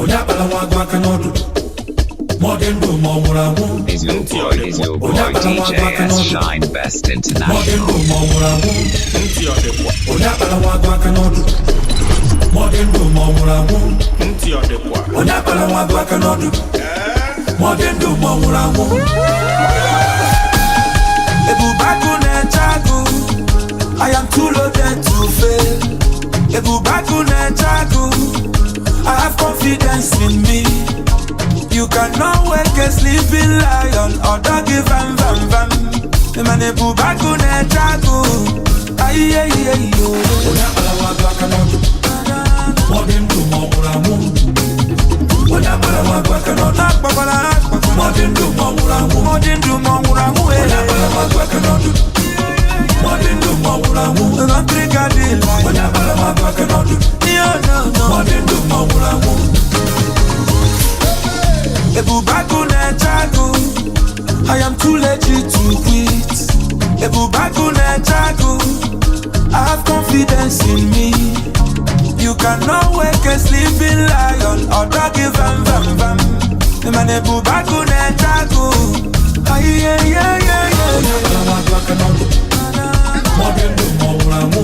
Onye akpala nwa agụ aka n'ọdụ, ma ọ dị ndụ ma ọ nwụrụ anwụ. Is your boy DJ S Shine Best Ma ọ dị International. ndụ ma ọ nwụrụ anwụ. Ntị ọ dịkwa? Onye akpala nwa agụ aka n'ọdụ, ma ọ dị ndụ ma ọ nwụrụ anwụ. Ntị ọ dịkwa? Onye akpala nwa agụ aka n'ọdụ, ma ọ dị ndụ ma ọ nwụrụ anwụ. Ebube agụ na-eche agụ. I am too loaded to fail. Ebube agụ na-eche agụ. I have confidence in me. You cannot wake a sleeping lion or doggy vam vam vam. Man, ebube agụ na-eche agụ. Aye, aye, aye, oh. Onye akpala nwa agụ aka n'ọdụ, ma ọ dị ndụ ma ọ nwụrụ anwụ. Onye akpala nwa agụ aka n'ọdụ, Akpakwala, akpakwala. ma ọ dị ndụ ma ọ nwụrụ anwụ. Ma ọ dị ndụ ma ọ nwụrụ anwụ, eh. Onye akpala nwa agụ aka n'ọdụ, ma ọ dị ndụ ma ọ nwụrụ anwụ. Don't trigger the lion. Onye akpala nwa agụ aka n'ọdụ, No, no, no. ma ọ dị ndụ ma ọ nwụrụ anwụ. Ebube agụ na-eche agụ. I am too legit to quit. Ebube agụ na-eche agụ. I have confidence in me. You cannot wake a sleeping lion or doggy vam vam vam. Man, ebube agụ na-eche agụ. Aye, aye, aye, aye. Onye akpala nwa agụ aka n'ọdụ, ma ọ dị ndụ ma ọ nwụrụ anwụ.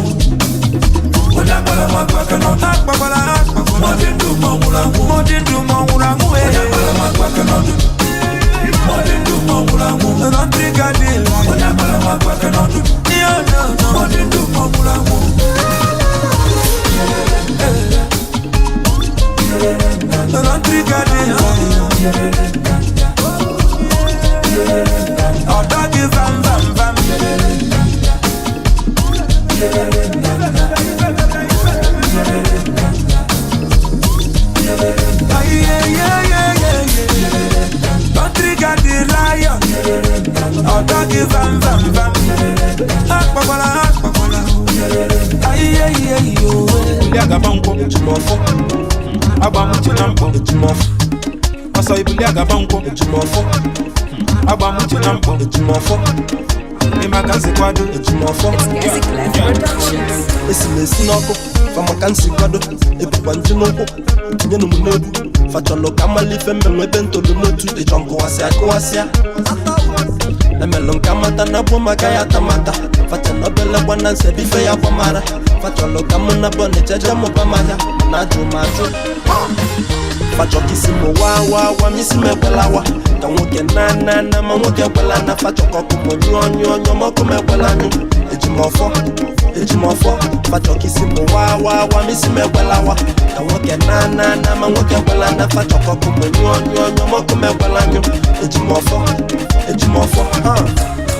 Onye akpala nwa agụ aka n'ọdụ, Akpakwala, akpakwala. ma ọ dị ndụ ma ọ nwụrụ anwụ. Ma ọ dị ndụ ma ọ nwụrụ anwụ, eh. Onye akpala nwa agụ aka n'ọdụ, ma ọ dị ndụ ma ọ nwụrụ anwụ. Don't trigger the lion. Onye akpala nwa agụ aka n'ọdụ, No, no, no. ma ọ dị ndụ ma ọ nwụrụ anwụ. Don't trigger the lion. Or doggy vam vam vam. Aye, yeah, yeah, yeah, yeah. Don't trigger the lion. Or doggy vam vam vam. Akpakwala, akpakwala. Aye, aye, aye, oh. Ibuli agaba nkwọ ejimọfọ agba m ntị na mkpọ ejimọfọ ọsọ ibuli agaba nkwọ ejimọfọ agba m ntị na mkpọ ejimọfọ ịmaka nsi kwado ejimọfọ. It's Clef Productions. Esi m esi n'ọkụ famaka nsi kwado ebukwa nji n'ụkwụ tinyenụ m n'egwu fachọlụ ka mmalị ife mmenwe ebe ntolu n'otu ịchọ nkụwasịa kụwasịa emelụ nka mata na bụ maka ya tamata facha na obele gbana nse bife ya gbamara fachọlụ ka mụ na bọnicha je mụba mahịa na ajụ m ajụ fachọ ka isi m waa waa wa m isi m ekwela wa ka nwoke na na na ma nwoke ekwela na fachọ ka ọkụ m nyụọ nyụọ nyụọ ma ọkụ m ekwela nyụ eji m ọfọ eji m ọfọ fachọ ka isi m waa waa wa m isi m ekwela wa ka nwoke na na na ma nwoke ekwela na fachọ ka ọkụ m nyụọ nyụọ nyụọ ma ọkụ m ekwela nyụ eji m ọfọ eji m ọfọ ha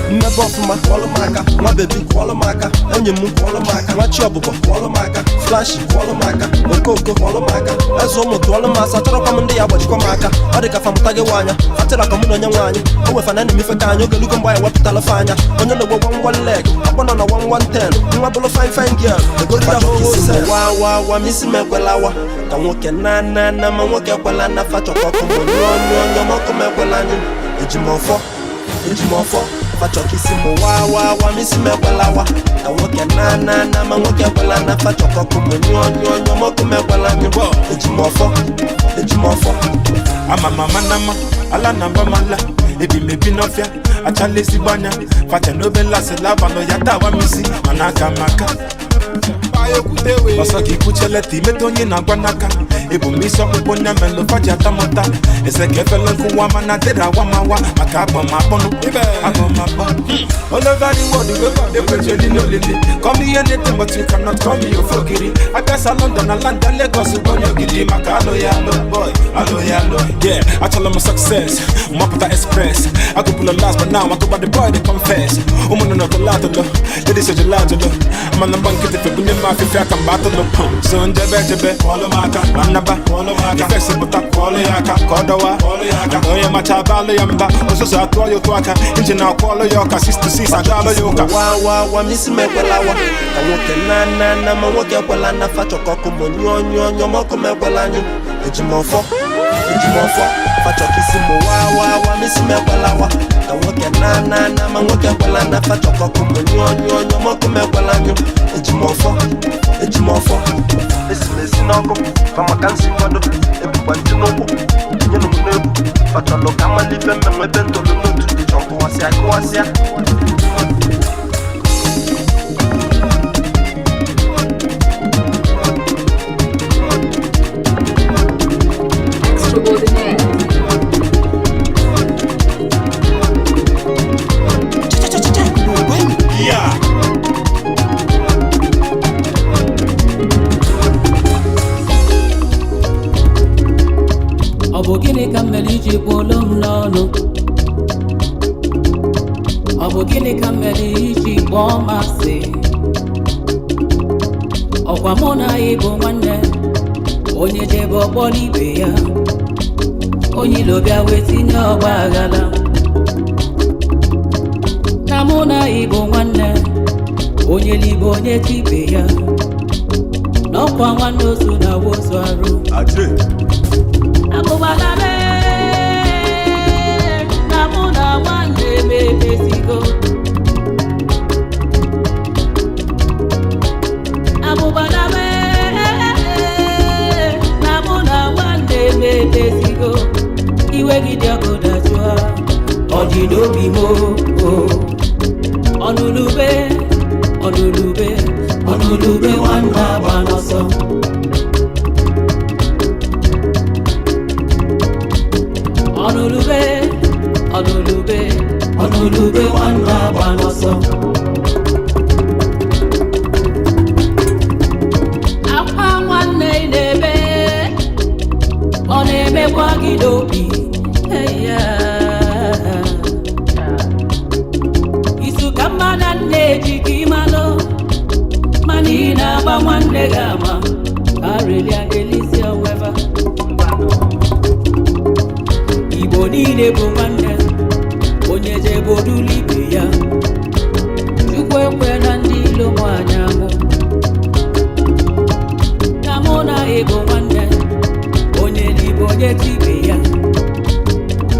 mmebe ọfụma kwọlụ m aka nwa bebi kwọlụ m aka enyi m kwọlụ m aka nwa chi ọbụbọ kwọlụ m aka flashi kwọlụ m aka okooko kwọlụ m aka eze ụmụ tụọlụ m asa chọrọkwa m ndị ya gbachikwa m aka ọ dị ka famụta gị nwaanya fatịra ka mụ na onye nwaanyị o wefana na ife ka anyị ogelugo mgbe anyị wepụtala fe anya onye na-egbo one one leg akpọ nọ na 1 1 10 nwa bụlụ fine fine girl egorira hose wa wa wa m isi m ekwela wa ka nwoke na na na ma nwoke ekwela na fachọkọ ọkụ m nyụọ nyụọ nyụọ ma ọkụ m ekwela anyụ eji m ọfọ eji m ọfọ fachọ ka isi m waa waa wa m isi m ekwela wa ka nwoke na na na ma nwoke ekwela na fachọ ka ọkụ m nyụọ nyụọ nyụọ ma ọkụ m ekwela nyụ eji m ọfọ eji m ọfọ. Ama m ama na mma ala na mba mala ebi m ebi n'ọfịa achala ezigbo anya facha n'obele asịla abalị ya tawa m isi mana aka m aka ọsọ ka ikwucheleta imeta onye na-agwa n'aka ebu m isi ọkpụkpụ nya melụ faji atamụta ese ka efele nkụwa mana dịrị awamawa maka agbọmakpọnụ agbọmakpọ. All over the world, the go dey n'olili. Call me anything, but you cannot call me ofogiri. Akasa London, Atlanta, Lagos, onye ogidi maka alụ ya alụ boy, alụ ya alụ. Yeah, achọrọ m success, mapụta express. Agụpụla last, but now I go by the boy they confess. Ụmụnne nọ tụlụ atụlụ, ladies ejula ajụlụ. Mana mgba nkịtị febunye m afịfịa aka mgbe atụlụ. So njebe ejebe, kwọlụ m aka, ma nnaba, kwọlụ m aka. Ifesi pụta, kwọlụ ya aka, ka ọ dọwa, kwọlụ ya aka. Na onye macha abalụ ya mba, ụzụzụ atụọ ya ụtụ aka, injin akwọlụ ya ọka 6 to 6 agalụ ya ụka. Wa wa wa m isi m ekwela wa ka nwoke na na na ma nwoke ekwela na fachọ ka ọkụ m nyụọ nyụọ nyụọ ma ọkụ m ekwela nyụ eji m ọfọ eji m ọfọ fachọ ka isi m waa waa wa m isi m ekwela wa ka nwoke na na na ma nwoke ekwela na fachọ ka ọkụ m nyụọ nyụọ nyụọ ma ọkụ m ekwela nyụ eji m ọfọ eji m ọfọ esi m esi n'ọkụ fa maka nsi kwado ebukwa nji. ife mmenwe ebe ntolu n'otu ịchọ nkụwasịa kụwasịa. Extraordinaire. Yeah. Ọ bụ gịnị ka m mere iji gbuo m n'ọnụ? Ọ bụ gịnị ka m mere iji kpọọ m asị? Ọkwa mụ na ị bụ nwanne, onye jebe ọkpọrọ ibe ya, onye ilo bịa wee tinye ọgba aghara. Na mụ na ị bụ nwanne, onye libe onye tibe ya, n'ọkwa nwanne ozu na wozu arụ. Abụgbala mee na mụ na nwanne m emezigo. Abụgbala mee na mụ na nwanne m emezigo. Iwe gị dị ọkụ dajụọ, ọ dị n'obi m o. Ọnụlube, ọnụlube, ọnụlube nwanne agba n'ọsọ. Ọnụlube, ọnụlube, ọnụlube nwanne agba n'ọsọ. Akwa nwanne ị na-ebe, ọ na-emekwa gị n'obi. Eya. Izu ka mma na nne ji gị malụ, mana ị na-agba nwanne gị ama, ka arelia ga-elisi onweva. Igbo niile bụ nwanne, onye jebe odulu ibe ya. Chukwu ekwe na ndị ilo mụ anya mụ, na mụ na ịbụ nwanne, onye libe onye tibe ya,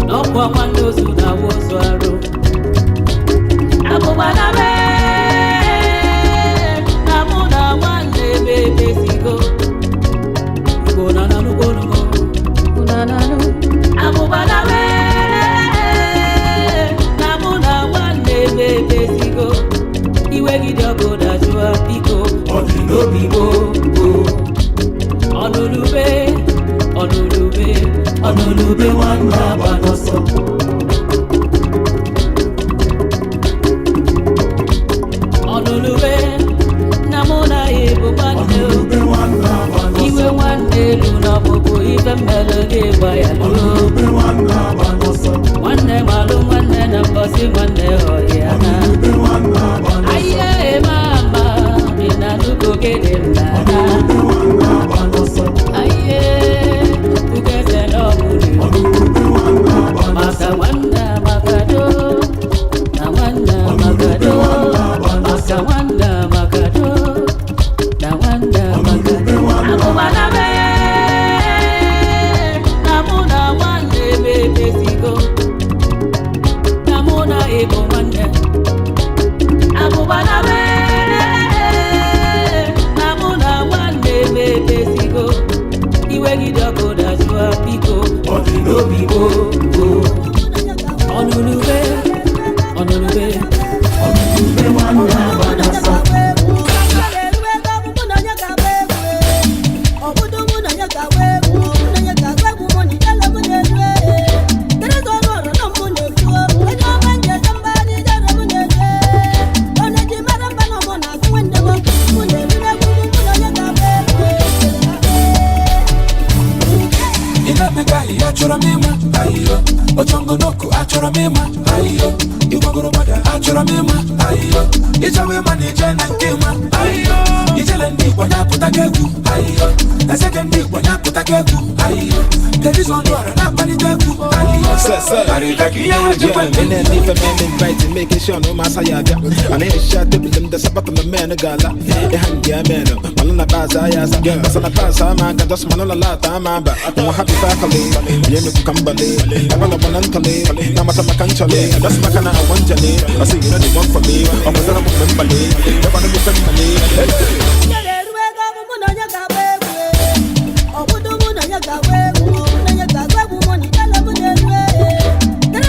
n'ọkwa nwanne ozu na awụ ozu arụ. Abụgbala mee na mụ na nwanne m emezigo. Igbo na nanụgbonugo. Abụgbala mee na mụ na nwanne m emezigo. Iwe gị dị ọkụ dajụa biko, ọ dị n'obi m o. Ọnụlube, ọnụlube, ọnụlube nwanne agba n'ọsọ. Ọnụlube na mụ na ya bụ nwanne o. Iwe nwanne elu na ọbụbụ ife mmelụ gị gba ya lụọ. Nwanne malụ nwanne na mbọsị nwanne ọhịa na. Ahịa eme ama dị na nnukwu gịnị nna. Ahịa ugeze na ọbụla. Maka nwanne amakado, na nwanne amakado, maka nwanne amakado, na nwanne amakado. Abụgbala mee na mụ na nwanne m emezigo, na mụ na ịbụ nwanne. Abụgbala mee na mụ na nwanne m emezigo. Iwe gị dị ọkụ dajụa biko, ọ dị n'obi m o. Ọnụnube, ọnụnube, ọnụnube nwanne agba n'ọsọ. Ị na-emega ahịhịa achọrọ m ịma ahịhịa ọchọngọnọkụ achọrọ m ịma ahịhịa ịgbagoro gbada achọrọ m ịma ahịhịa ịchọwa ịma na ije na nke ịma ahịhịa ijele ndị Igbo ya pụta gị egwu ahịhịa ezeke ndị Igbo ya pụta gị egwu ahịhịa telivishọn ọra na-akpalite egwu ahịhịa karịa ka ihe ha jikwa Yeah, and then if a man invited, making sure no massa ya. And then shot the them the sabat on the man gala. The hand ya man, Malona Baza ya, Basana Baza, man, just Manola Lata, mamba. I'm happy faculty, Yemi Kambale, Abana Banantale, Namata Makanchale, that's Makana Wanjale. I see you know the one for me, I'm a member, Ọ bụdụ mụ na ya ga-agba egwu, mụ na ya ga-agba egwu, mụ na ya ga-agba egwu.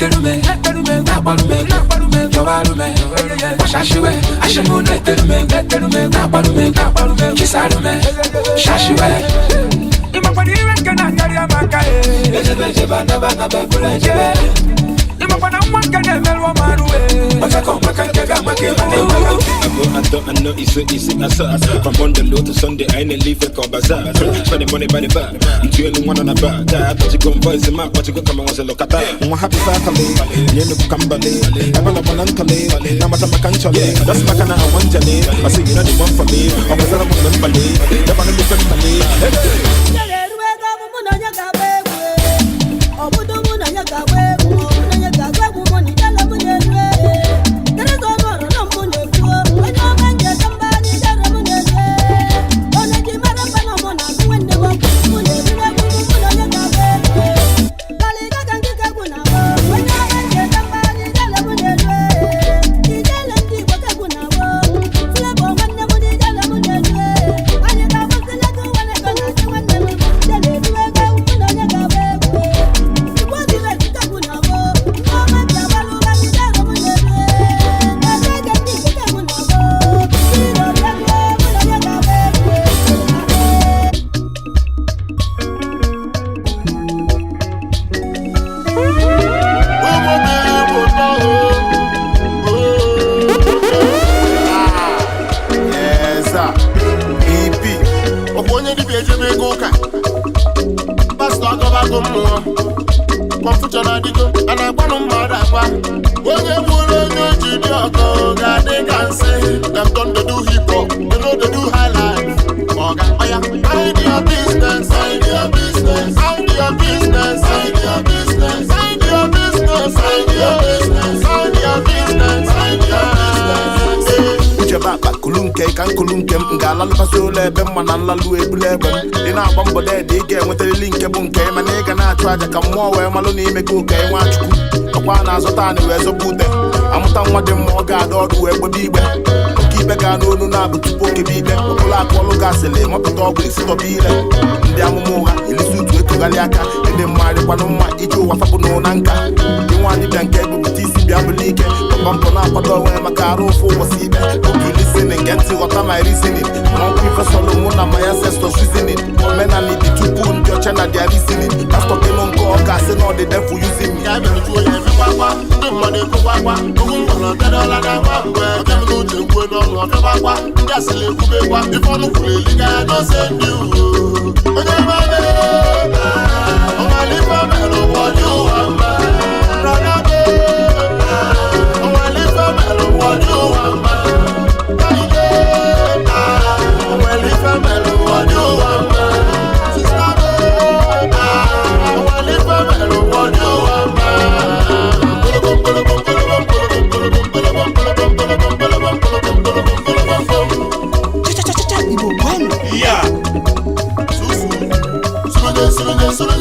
Na-eterume, na-agbarume, yọbarume, gbashashiwe. Ashimu na-eterume, na-agbarume, chisarume, shashiwe. Ịmakwara iwe nke na-akarị amaka e. Ejebe ejebe anaba anaba eburu ejebe. Ịmakwana nwa nke na-emerụ ọmarụ e. Ọchakọ maka nke ga-amaka ịma na-enweka. I don't, I know it's a, it's a, asa. From Monday low to Sunday, I ain't leave it called bazaar. Spending money by the bar. I'm doing one on a bar. I thought you go and voice him out, but you go come and want to look at that. I'm happy family. You know, Kambale. I'm a one uncle. Now I'm a country. That's my kind of one jelly. I say you know the one for me. I'm a son of a member. The one who family. Ebe mma na nlalụ ebule egbe m ị na-agba mbọ deede ị ga-enwetarịrị nke bụ nke mana ị ga na-achụ aja ka mmụọ wee malụ na ime gị ụka Nwachukwu ọkwa na-azụta anị wee zọba ute amụta nwa dị mma ọ ga-ada ọdụ wee gbebe igbe oke ikpe ga n'onu na-abụ tupu okebe ikpe ọbụla akụ ọlụ gasịrị mapụta ọgwụ esitọba ile ndị amụma ụgha elisi utu etogharị aka ịdị mma dịkwanụ mma iji ụwa fapụ na nka dị nwaanyị bịa nke ebupụta isi bịa bụla ike papa mbọ na-akwado onwe maka arụ ụfụ ụbọchị ikpe otu listening nke ntị ghọta my reasoning ma ọkụ ife sọlụ mụ na my ancestors reasoning omenala dị tupu ndị ọcha na their reasoning pastọ kenụ nke ọ ga-asị na ọ dị devil using me. Ndị mmadụ ekwukwakwa okwu mkpọrọ bịadọla na-agba mgbe ọbịa m n'uche kwuo n'ọnụ ọbịagbakwa ndị asịrị ekwubekwa ife ọnụ kwuru eliga ya n'ose ndị uwe onye mmadụ ọnwale ife mere ụwa dị ụwa mma ranabe ọnwale ife mere ụwa dị ụwa mma kaide ọnwale ife mere ụwa dị ụwa mma sista be ọnwale ife mere ụwa dị ụwa mma. Yeah. Susu, susu, susu.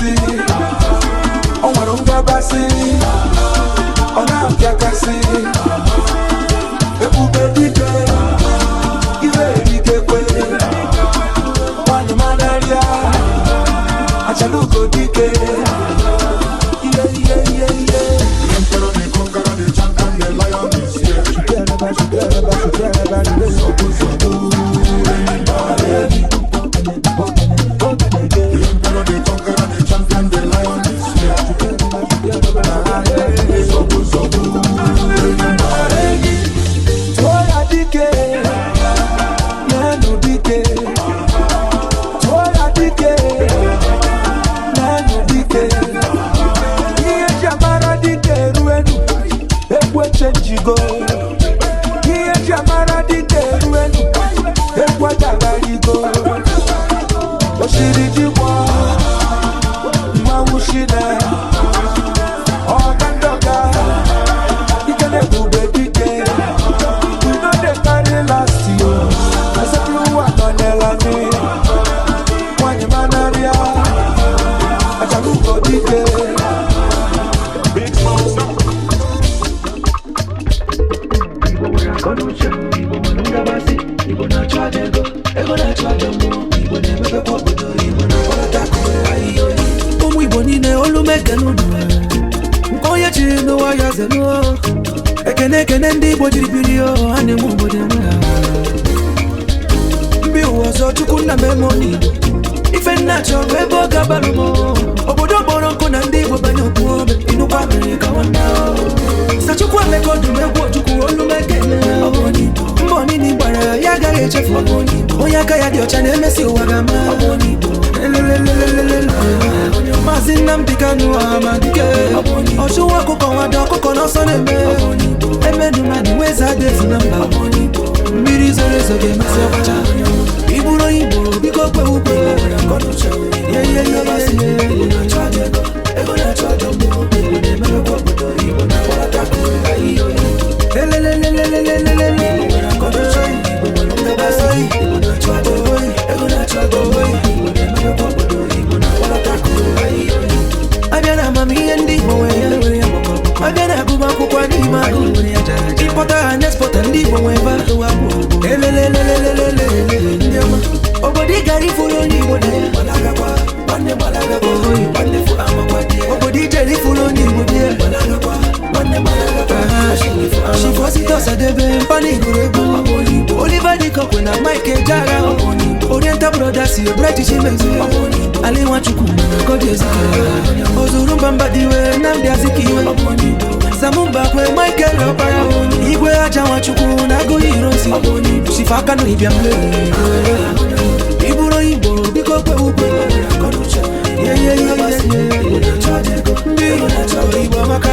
na-apịakasị, o nwere ngabasị, ọ na-apịakasị. Ebube dike, iwe erikekwe, nwanyị manarịa, achalugo dike, ihe ihe ihe ihe. The emperor, the conqueror, the champion, the lion is here. Zobu, zobu, enyi. The emperor, the conqueror, the champion, the lion is here. Zobu, zobu, enyi. Toya dike, nenu dike. Toya dike, nenu dike. Ihe ji amara dike ruenu, egwu echenjigo. Ihe ji amara dike ruenu, egwu adagarigo. Oshiri jikwa, mmanwụ shine, ọga ndọga, ike na-ebube dike. We no dey carry last yo. Asepụ anọnyela anyị. Nwanyị manarịa, achalugo dike. Big smoke. Igbo nwere akọnuche, Igbo nwere ngabasị, Igbo na-achụ aja ego, ego na-achụ aja mmụọ, Igbo na-emepekwa obodo, Igbo na-akpọlata akụ ahịhịa oyi. Ụmụ Igbo niile olu m ekene unu, nke onye chiri n'ụwa ya zeluo. Ekene ekene ndị Igbo jiri biri o, ha na-enwe obodo enwe ha. Mbi ụwa ọzọ Chukwu nna m eme onye Igbo. Ife nna chọrọ ebe ọ ga-abalụ m o. Obodo kpọrọ nkụ na ndị Igbo banye okwu ome, ịnụkwa mere ka nwanne o. Sachukwu Emeka Odumegwu Ojukwu olu m ekene o. Mbọ niile ị gbara ya agaghị echefu. Onye aka ya dị ọcha na-emesi ụwa ga-ama. Lelelelelelele. Maazị Nnamdi Kanu Amadike, ọchụwa ọkụkọ nwada ọkụkọ n'ọsọ na-eme emenumani weza dị efu na mba. Mmiri zoro ezo ga-emesi ọkọcha. Iburu onye Igbo biko kwe ukwe. Lelelelelelelele. Abịa na amamihe ndị Igbo nwere ya, abịa na agụmakwụkwọ n'ime agụ, ịkpọta ha na-espọta ndị Igbo nwe ebe elelelelelelele. Ndị ọma obodo ị gara ifuru onye Igbo na ya, obodo ijere ifuru onye Igbo dị ya. Chifosite Ọsadebe mpana iguru egwu, Oliver Dikokwe na Mike Ejeagha, Oriental Brothers, Bright Chimezie, Ali Nwachukwu na Godi Ezike, Ozuru Mbamba Diwe, Nnamdi Azikiwe, Samumbakwe, Michael Ọkpara, Igwe Aja Nwachukwu na Agụghị Ironsi, Chief Akanu Ibiam. Iburu Igbo biko kwe ukwe. Ndị Igbo amaka.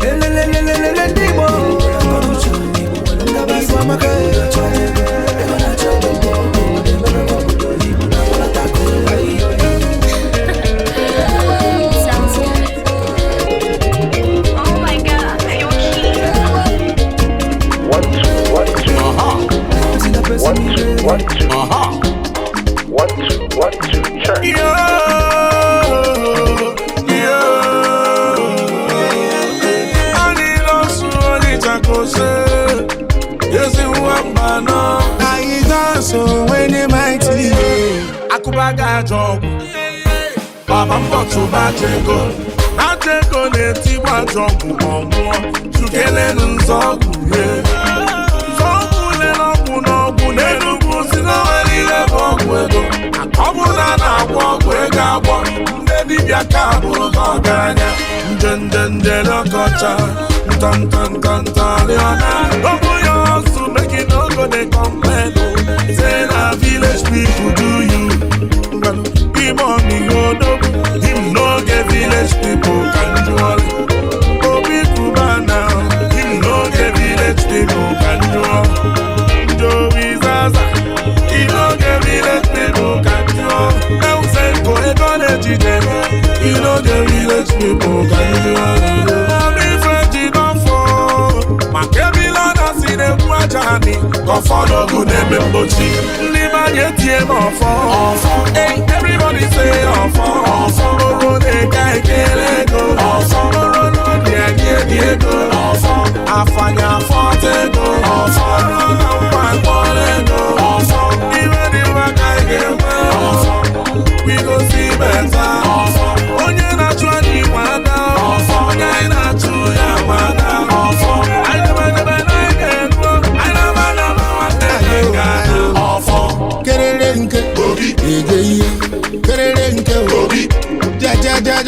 Elelelelelele, ndị Igbo, Igbo amaka. Sounds good. Oh my God, you're cute. 1 2 1 2. 1 2 1 2. 1 2 1 2. Check. Yo, yo. Ani losu oni chakose. Yesi wambano. Anyị dance when the mighty. Akụbaga ajọ ọgwụ. Baba mbọ tụba ajọ ego. Ajọ ego na-etigbu ajọ ọgwụ ma ọ nwụọ. Chukelenu nzọọgwụ rie. Nzọọgwụ lere ọgwụ n'ọgwụ n'Enugwu si na o nwere ihe bụ ọgwụ ego. Ọ bụrụ na a na-agwọ ọgwụ ego agwọ, ndị dibịa ka bụrụ ka ọgaranya. Nje nje nje lọkọcha, nta nta nta nta rịọna. Open your hustle, make you no go dey complain o. Say na village people do you. Ngwanu, ime ọmị odogwu, him no get village people ka njụọlị. Obi Cubana, him no get village people ka njụọ. Joey Zaza, he no get village people ka njụọ. Eusenko ego na-ejide, he no get village people ka njụọ. Obi French don fall, maka ebile ọ na-asị na-egwu aja anị, ka ọfọ n'ogu na-eme mgbochi. Ndị be anyị etie m ọfọ.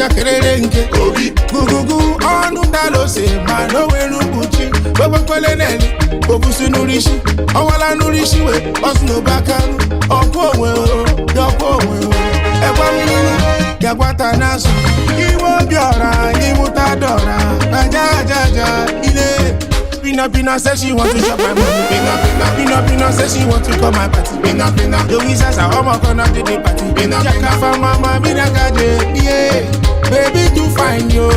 Aka kerere nke Obi Gugugu ọnụ dalose ma na o nwere mkpuchi. Gbogbokwele neli obusi n'urisi ọwala n'urisi we ọsụ n'obakarụ ọkụ onwe o dọkwa onwe o ẹgwa mmiri gagwata n'azụ iwe obi ọra iwuta dọra aja aja aja ile. Pina Pina say she want to chop my money. Pina Pina Pina Pina say she want to come my party. Pina Pina Louisa says I'm gonna do the party. Pina Pina for mama Pina kaje yeah. Baby too fine yo,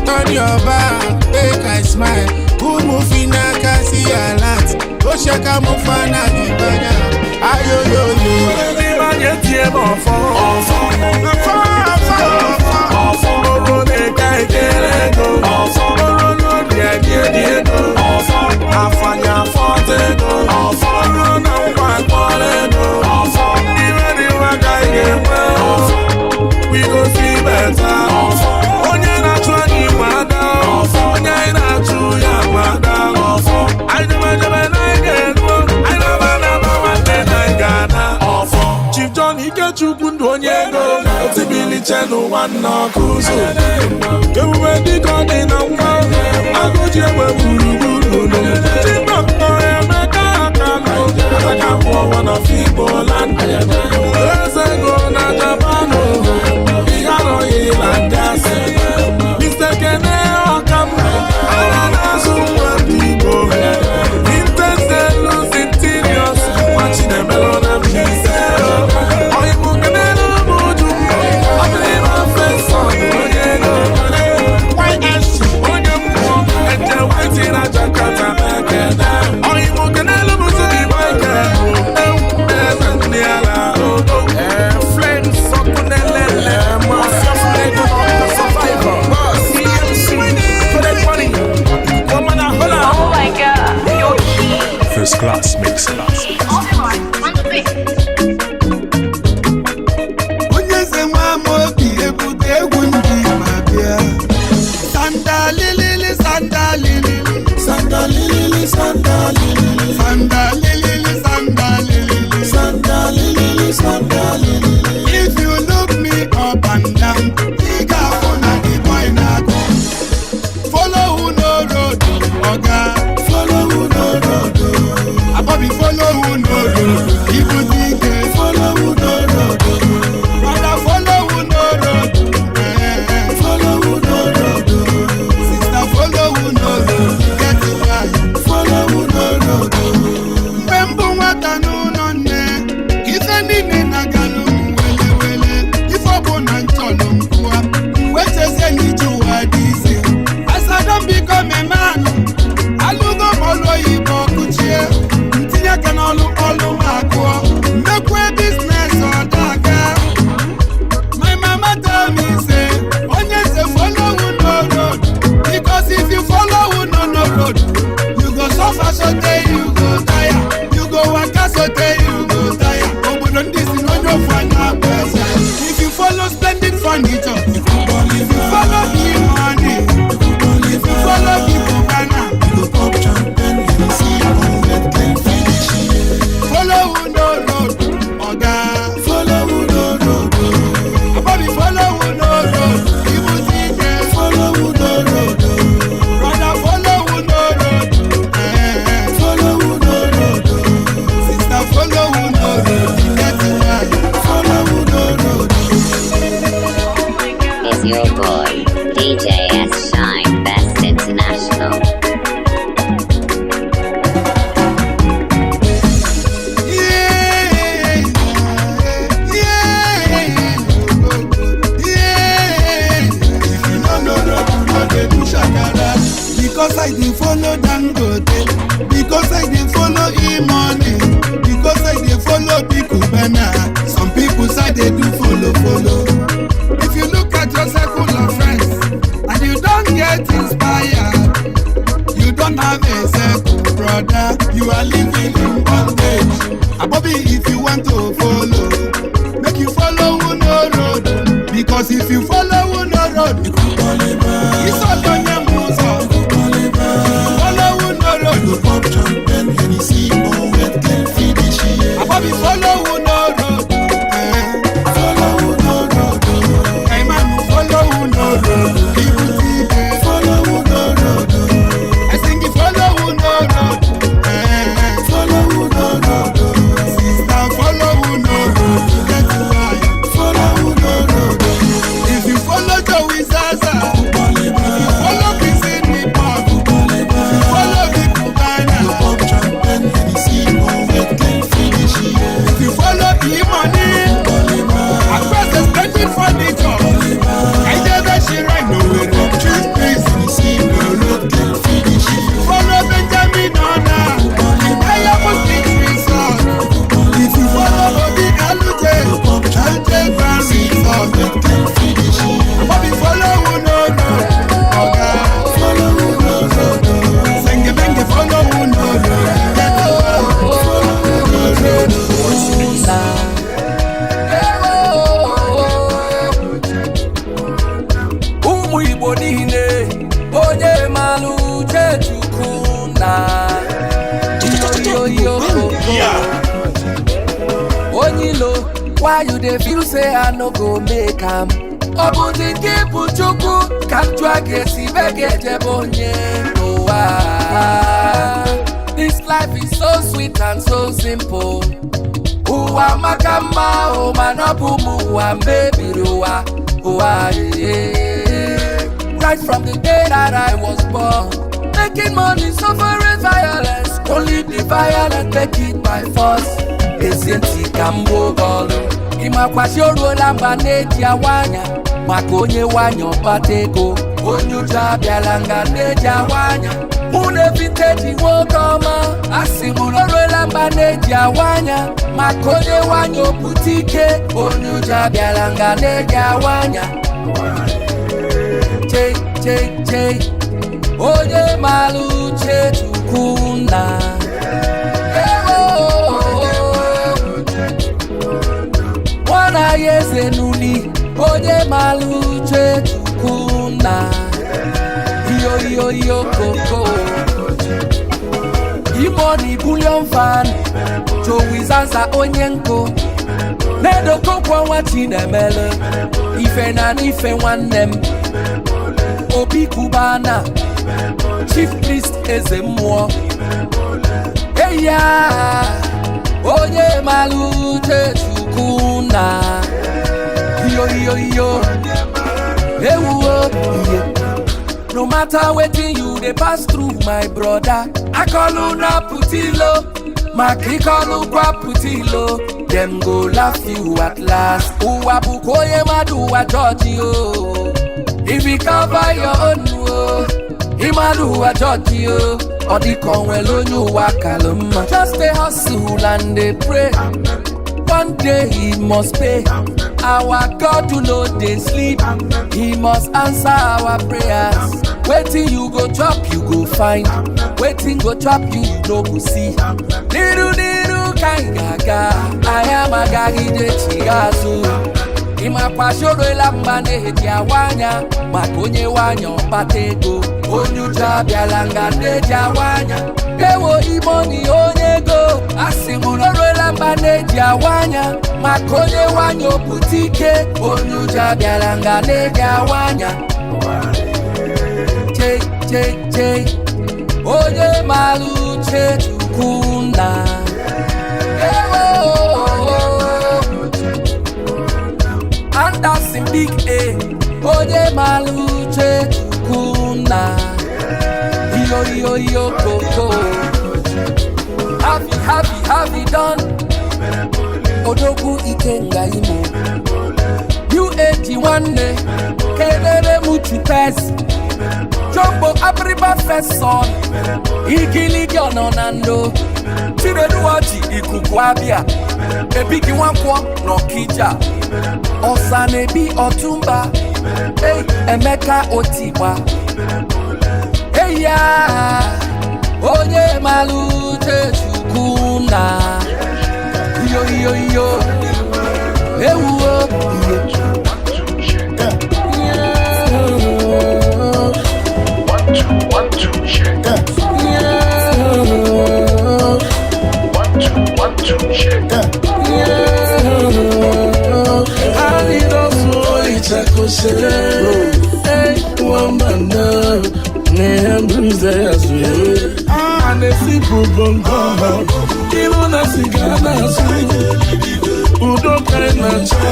turn your back, make I smile. Kumufina kasi alat, oshaka mufana dibanya. Ayo yo yo. We go see better. Onye na-achụ anyị nwa ada. Onye anyị na-achụ ya nwa ada. Anyị jebe jebe na anyị ga-eruo. Anyị naba naba nwanne na anyị ga-ana. Chief John Ikechukwu ndụ onye ego. Otibiliche n'ụwa nna ọkụ ụzọ. Ebube dịka ọ dị na nwa. Agụji egbe gburugburu. Chibok Emeka Akalụ. Ataka mụọ one of Igbo land. Eze ego na Japan. Mr. Kene Okam, Ana na-azụ nwa ndị Igbo. Vintage Interiors, nwa Chinemelo na Mbaise. Ọyịmụ Kenelu m uju, ọ bụrụ ịma fesa onye ego. YSC, onye mmụọ, Eje White na Jakarta na-ekene. Ọyịmụ Kenelu m Zubi Michael, ewu eze ndị ala odo. Flames ọkụ na-elele, Oh my god, your key. First class mix. Onye eze nwa Amobi ebute egwu ndị ma bịa. Sandalilili, sandalilili, sandalilili, sandalilili, sandalilili, sandalilili, sandalilili, sandalilili. If you look me up and down, ị ga-afụ na the boy na-agụ. Follow who no road, oga. Follow who no road. Abobi follow who no road. Ibute ike. Follow who no road. Brother follow who no road. Follow who no road. Sister follow who no road. Get it right. Follow who no road. Mgbe mbụ nwata n'ụlọ nne, ife niile na-agalụ m wele wele. Ife ọ bụ na nchọlụ m kụwa, m wee chezie n'ije ụwa dị isi. As I don become a man, alụgo m ọlụ oyibo kụchie, ntinye aka n'ọlụ ọlụ m akụọ, mmekwe business ọda aga. My mama tell me say, onye say follow who no road, because if you follow who no no road, you go suffer sotey you go tire, you go waka sotey you go tire. Obodo ndị si na onye ofu anya bụ eze. If you follow splendid furniture, if you follow big money, if you follow big Ghana, follow who no road, oga. Follow who no road. Abobi follow who no road. Ibute ike. Follow who no road. Brother follow who no road. Follow who no road. Sister follow who no road. Get it right. Follow who no road. Is your boy, DJ S Shine Best International. If you no know road, you no dey do shakara. Because I dey follow Dangote, because I dey follow E-money, because I dey follow Big Cubana. Some people say they do follow follow. If you look at your circle of friends and you don get inspired, you don have a circle, brother. You are living in bondage. Abobi, if you want to follow, make you follow who no road. Because if you follow who no road, it's all on your muzo. Follow who no road. Abobi, follow who no road. Follow who no road. Hey man, follow who no Every forget can finish. Bobby follow who no no. Oga follow who no no no. Senge benge follow who no no. Get follow who no no no. Ụmụ Igbo niile, onye malụ uche Chukwu na onye ilo, why you dey feel say I no go make am? Ọ bụzi nke bụ Chukwu ka m jụọ ga-esi be ga-ejebe onye n'ụwa. This life is so sweet and so simple. Ụwa maka mma o, mana ọ bụ ụmụ ụwa mebiri ụwa ụwa ee. Right from the day that I was born, making money, suffering violence, only the violent take it by force. Ezi ntị ka m gbuo gị ọlụ, ịmakwasị o ruola mgba na-eji awa anya maka onye nwanyị ọkpata ego. Onye ụjọ abịala nga na-eji awa anya mụ na vinteji nwoke ọma. Asị m na o ruola mgba na-eji awa anya maka onye nwanyị opụta ike. Onye ụjọ abịala nga na-eji awa anya. Chei chei chei, onye malụ uche Chukwu nna. Ewo, nwana ya eze n'uli, onye malụ uche Chukwu nna. Iyo iyo iyo koko, Imoni bullion van, Joey Zaza onye nkụ, na-edokokwa nwa Chinemele, ife na n'ife nwanne m. Obi Kubana, Chief Priest eze mmụọ. Eya, onye malụ uche Chukwu nna. Iyo iyo iyo, ewuo iye. No matter wetin you dey pass through, my brother, akọlụ na putilo, maka ịkọlụ kwa putilo, dem go laugh you at last. Ụwa bụkwa onye mmadụ ụwa jọji o. If you cover your own o, ịmalụ ụwa jọji o. Ọ dịka o nwere onye ụwa kalụ mma. Just dey hustle and dey pray. One day he must pay. Our God do no dey sleep. He must answer our prayers. Wetin you go chop, you go find. Wetin go chop you, you no go see. N'iru n'iru ka anyị ga-aga, anyị amagagide chigha azụ. Ịmakwa shorola mgba na-eji awa anya maka onye nwanyị ọkpata ego. Onye ụjọ abịala nga na-eji awa anya. Ewo Imoni onye ego, asị m na o ruola mgba na-eji awa anya maka onye nwanyị opụta ike. Onye ụjọ abịala nga na-eji awa anya. Chei chei chei, onye malụ uche Chukwu nna. Ewo, Anderson Big A, onye malụ uche Chukwu nna. Iyo iyo iyo koko, happy happy happy done. Odogwu Ikenga Imo, UAG nwanne, kelere m Chupes, Jumbo Abiriba first son, Igiligi ọnọ na ndo, Chineduwaji ikuku abịa, Ebigi Nwankwọ n'Ọkija, Ọsanebi Ọtụmba, Ei Emeka Otigba. Eya, onye malụ uche Chukwu nna. Iyo iyo iyo, ewuo iyo. 1 2 1 2 check. 1 2 1 2 check. Udo ka ị na-achọ,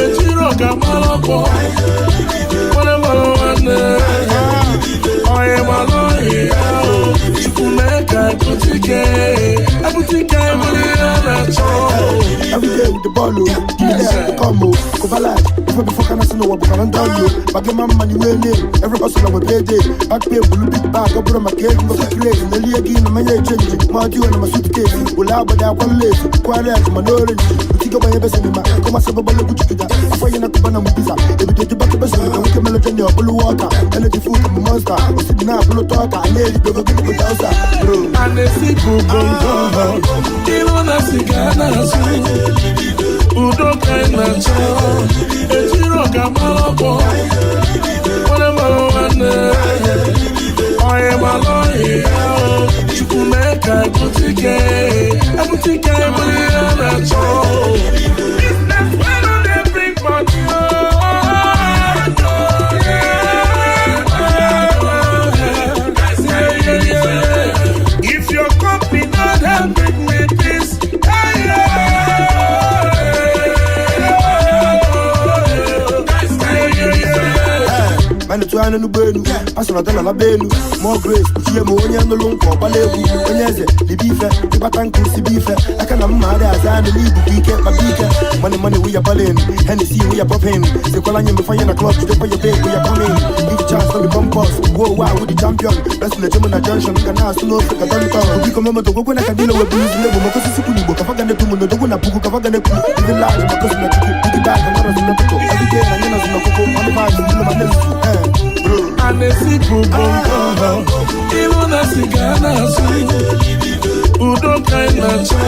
ejiro ka mara ọkpọ, nwanne mara nwanne, ọyị mara ọyị ya o. Chukwu mee ka ebute ike, ebute ike bụrụ ihe a na-achọ. Every day with the ball, give me that, come, Kovala, before can I see no one, but I'm done, but give my money, well, every hustle on my payday, back pay, blue big bag, I put on my cake, my place, and the league in my change, my deal and my suitcase, will out, but I want late, quite my knowledge, but you go by your best in my come as a bubble of Kuchita, I find a Kubana Mubisa, every day to back the best of the wicked melody of Blue Water, energy food from a monster, or sitting up, blue talker, and lady, go get the bro. And they see Bongo, even as he got us, Udo kind of child, a zero Gamalopo, whatever one, I am a lawyer, Chukumeka, Boutique, a boutique, business when they bring money. If your company not help bring me peace, man, to n'ụgbọelu pasọrọ dọla laba elu more grace kpuchie m onye nụlụ nkwa ọgbala egwu onye eze libe ife ịgbata nkụ sibe ife aka na mma adị aza anụ n'ibubu ike kpaba ike money money we are balling Hennessy we are popping sekwala anyị mmefe anyị na club jidekwa your babe we are coming give chance no be pompous wo wa we the champion best na gym na junction ga na-asụ n'ofe ka tonton biko momoto gwekwe na kabila wee buru izu n'egbo maka osisi kwuru igbo kafa ga na-etu m n'odogwu na puku kafa ga na-ekwu ndị large maka osi na chukwu big bag nwere osi na tụtụ everyday na anyị nọzi n'ọkụkụ ọnụ bag ndị ma na-ezuzu bro Anesipu bongo, ịhụ na sịga na-asụ, udo ka ị na-achọ,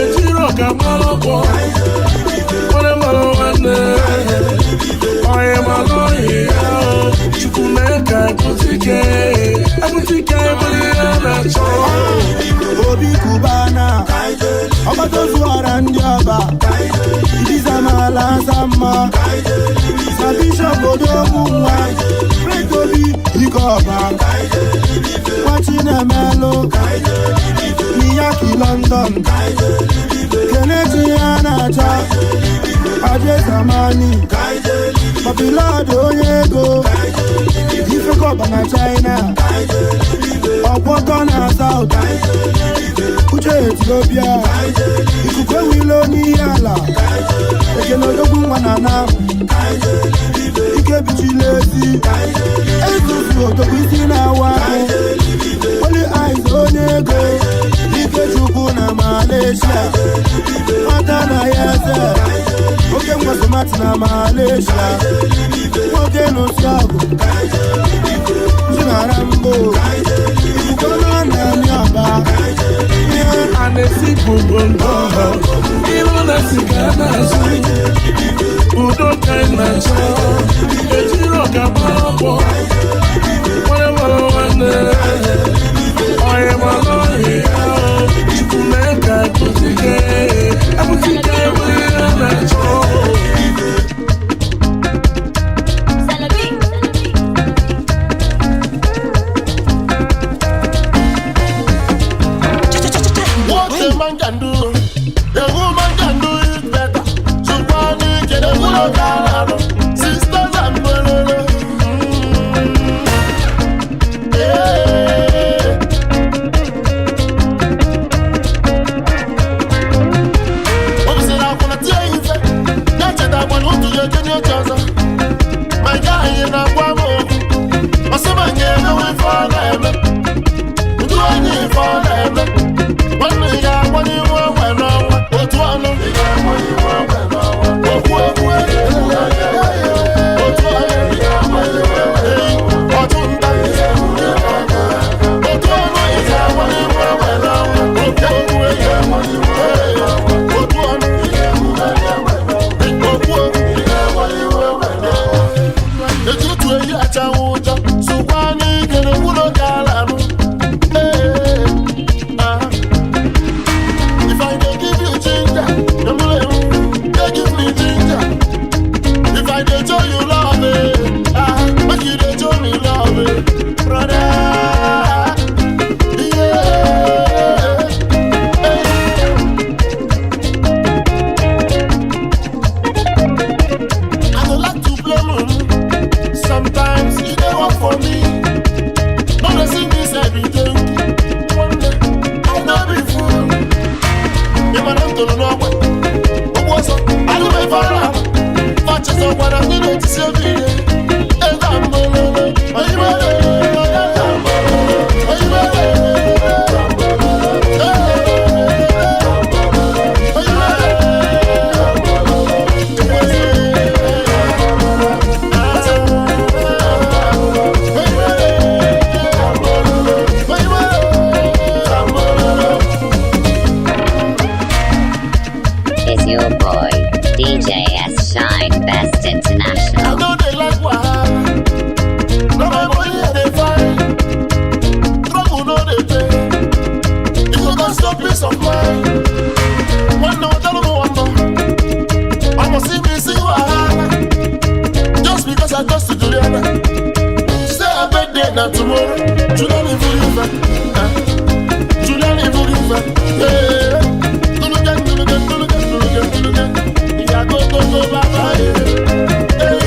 ejiro ka mara ọkpọ, nwanne mara nwanne, onye mara onye ya, Chukwu mee ka ebutike, ebutike bụrụ ihe a na-achọ. Obi Kubana, ọgbatozuọra ndị ọba, Ibiza mala asa mma, na Bishop Odogwu nwa, Great Obi ike ọba, Nwachinemelu, Miyaki London, Kelechi ya na-achọ, Aje Zamani, Papilọdụ onye ego, Ifekọba na China, Ọgwọtọ na South, Uche Ethiopia, Ikuku ewilo n'ihe ala, Ekene Odogwu nwa na na, Ike bichila ezi, Ezuzu odogwu isi na-awa ahụ, Holy Eyes onye ego, Ikechukwu na Malaysia, Nwata na ya eze, Oke Ngwasomati na Malaysia, Nwoke n'osi ọgụ, Chinara mbụ, Ikuku ọma na amị ọba. Anesipu bongo, ịhụ na sịga na-asụ, udo ka ị na-achọ, ejiro ka mara ọkpọ, nwanne mara nwanne, onye mara onye ya, Chukwu mee ka ebutike, ebutike bụrụ ihe a na-achọ. What a man can do, a woman can do it better. Sukwane kene wulo kalano, sisters and bololo. Yeah. Obisira kuna tie ife, na cheta kwa nutu ye kenye chaza. My guy na kwa mo, masema nyeme we for na eme. Ndu anyi for na eme. Nwanne ya agbanye ihu egbe n'ọnwa, otu ọnụ. Okwu okwu otu ọnụ. Ọchụ nta. Otu ọnụ agbanye ihu egbe n'ọnwa, okwu okwu otu ọnụ. Okwu okwu. Etutu eyi achanwụ ụjọ, sụkwa n'ike na ekwulo ga-ala anụ. Ee, ah. If I dey give you ginger, Is your boy, DJ S Shine Best I International. no dey like wahala. No my money I dey find. Trouble no dey pay. E go cost your peace of mind. One no tell me one more. I must see me see wahala. Just because I go to Juliana. She say her birthday na tomorrow. Juliana Ivuriva. Juliana Ivuriva. Yeah. Tuluka, tuluka, tuluka, tuluka, tuluka. Ìyá go go go bàbá yẹ.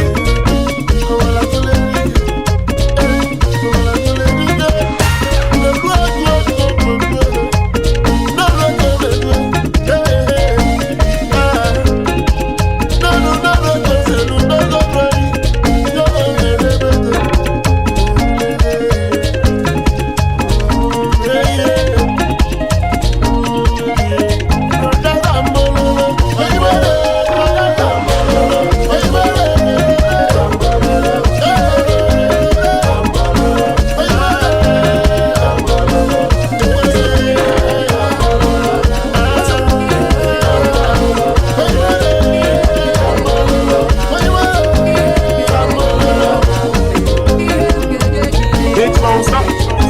Big monster.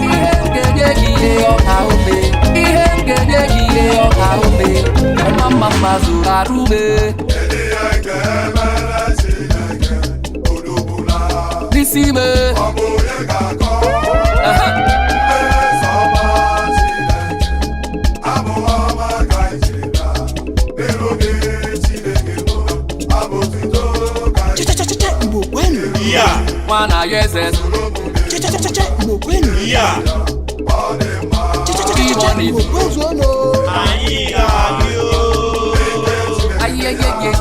Ihe m ga-enye gị ihe ọka ome. Ihe m ga-enye gị ihe ọka ome. Ọma mma mma zụrụ arụ ume. N'isi ime. Aha. Cha-cha-cha-cha, Igbo kwenu. Nwana ya eze. Cha-cha-cha-cha, Igbo kwenu. Cha-cha-cha-cha, Igbo kwezuonu. Ayeyeyeye.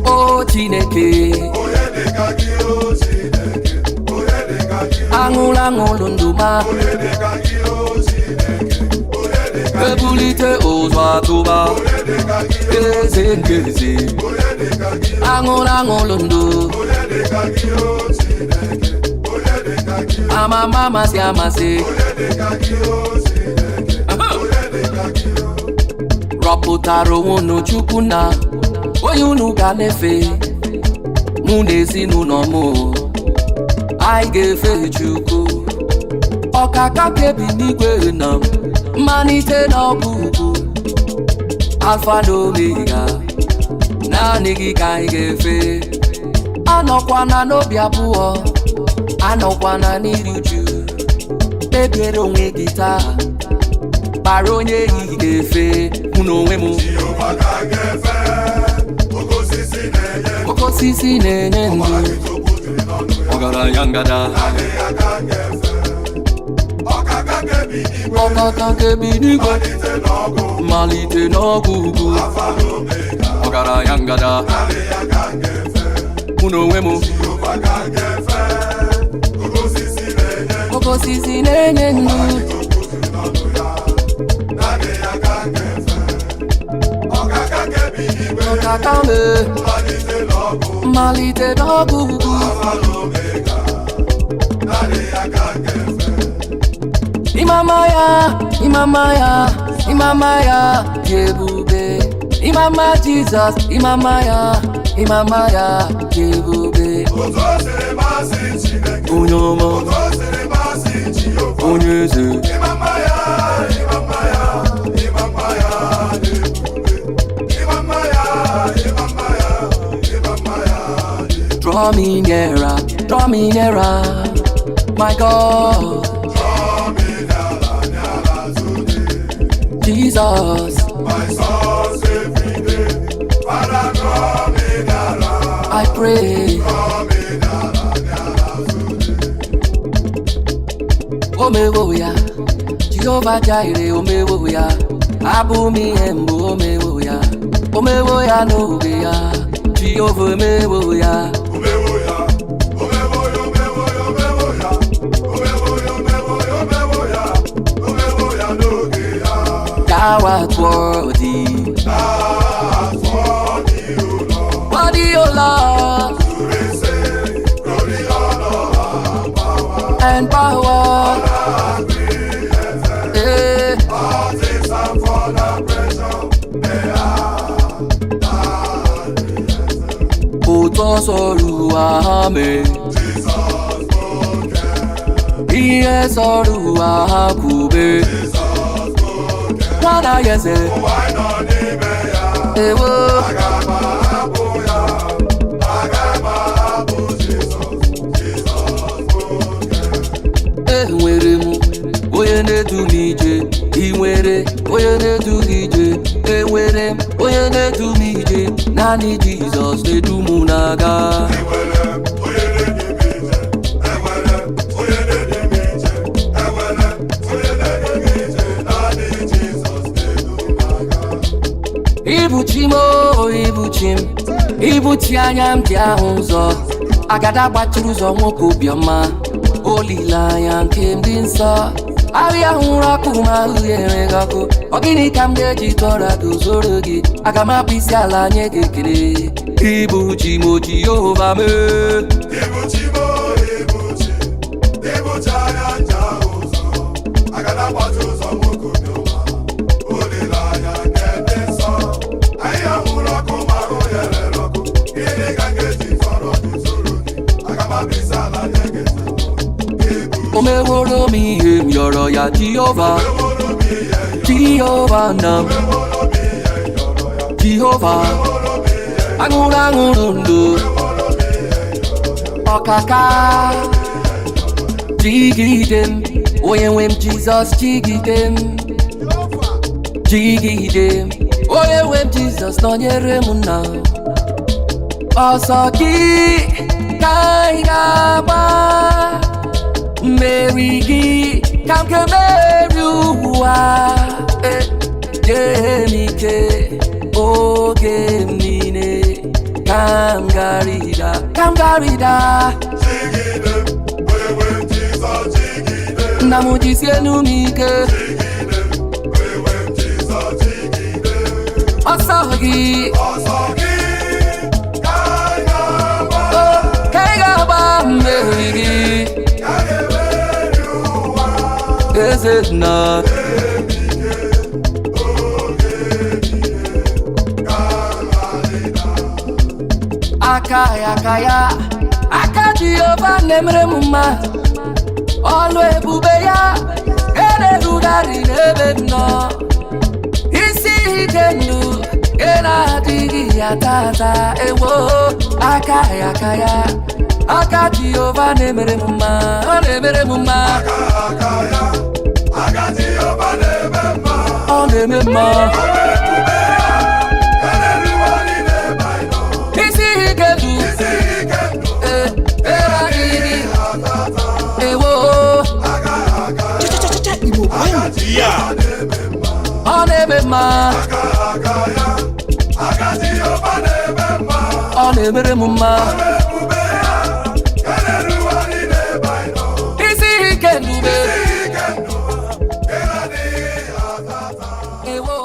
O Chineke. Aṅụlụ aṅụlụ ndụ ma. Ebulite ụzọ atụba. Eze nke eze. Aṅụlụ aṅụlụ ndụ. Amama amasị amasị. Aha. Rọpụtara onwe unu Chukwu na onye unu ga na-efe mụ na ezinụlọ m anyị ga-efe Chukwu ọkaka kebi n'igwe na mmalite na ọgwụgwụ Alfa na Omega naanị gị ka anyị ga-efe anọkwana n'obi abụọ anọkwana n'iri uju kpebiere onwe gị taa kpara onye ehihie ga-efe mụ na onwe m oke osisi na-enye ndụ ọgaranya ngada ọkaka kebi n'igwe mmalite n'ọgwụ ugwu ọgaranya ngada mụ na onwe m oke osisi na-enye ndụ ọkaka me mmalite n'ọgwụ ugwu Imama ya, imama ya, imama ya dị ebube. Imama Jizọs, imama ya, imama ya dị ebube. Onye ọma, onye eze. Draw me nearer, draw me nearer, my God. Jesus. I pray. Omewo ya, Jehovah Jireh, omewo ya, abụ m ihe mbụ omewo ya, omewo ya n'oge ya, Jehovah omewo ya. Thou art worthy. Worthy, O Lord, and power. Eh. Ụtọ sọrọ ụwa ha mee. Ihe sọrọ ụwa ha kwube. Nwana ya eze. Ewo. Enwere m onye na-edu m ije. Ị nwere onye na-edu gị ije. Enwere m onye na-edu m ije. Naanị Jizọs na-edu m na-aga. Ibuchi m o, ibuchi m, ibuchi anya m ji ahụ ụzọ. Agada gbachiri ụzọ nwoke obiọma, olileanya nke m dị nsọ. Ahịa hụrụ ọkụ ma ahụ ya enweghị ọkụ. Ọ gịnị ka m ga-eji tụọra gị zoro gị? Aga m akpụ isi ala nye gị ekele. Ibuchi m o Jehova mee. O meworo m ihe m yọrọ ya Jehova, Jehova na m, Jehova aṅụrụ aṅụrụ ndụ ọkaka jigide m, onye nwe m Jizọs jigide m, jigide m, onye nwe m Jizọs nọnyere m nna. Ọsọ gị ka anyị ga-agba, mmeri gị ka m ga-emeri ụwa. Nye m ike oge m niile ka m garịda, ka m garịda. Nna m jisie enu m ike. Ọsọ gị ka ị ga-agba, mmeri gị eze nna. Aka ya, aka ya, aka Jehova na-emere m mma. Ọlụ ebube ya na-erugharị n'ebe m nọ. Isi ike ndụ nke na-adịghị ya tata ewo. Aka ya, aka ya, aka Jehova na-emere m mma. Ọ na-emere m mma. Ọ na-eme mma. Isi ike ndụ adịghị ewo. Igbo kwenu. Ọ na-eme mma. Ọ na-emere m mma. Isi ike ndube ewo.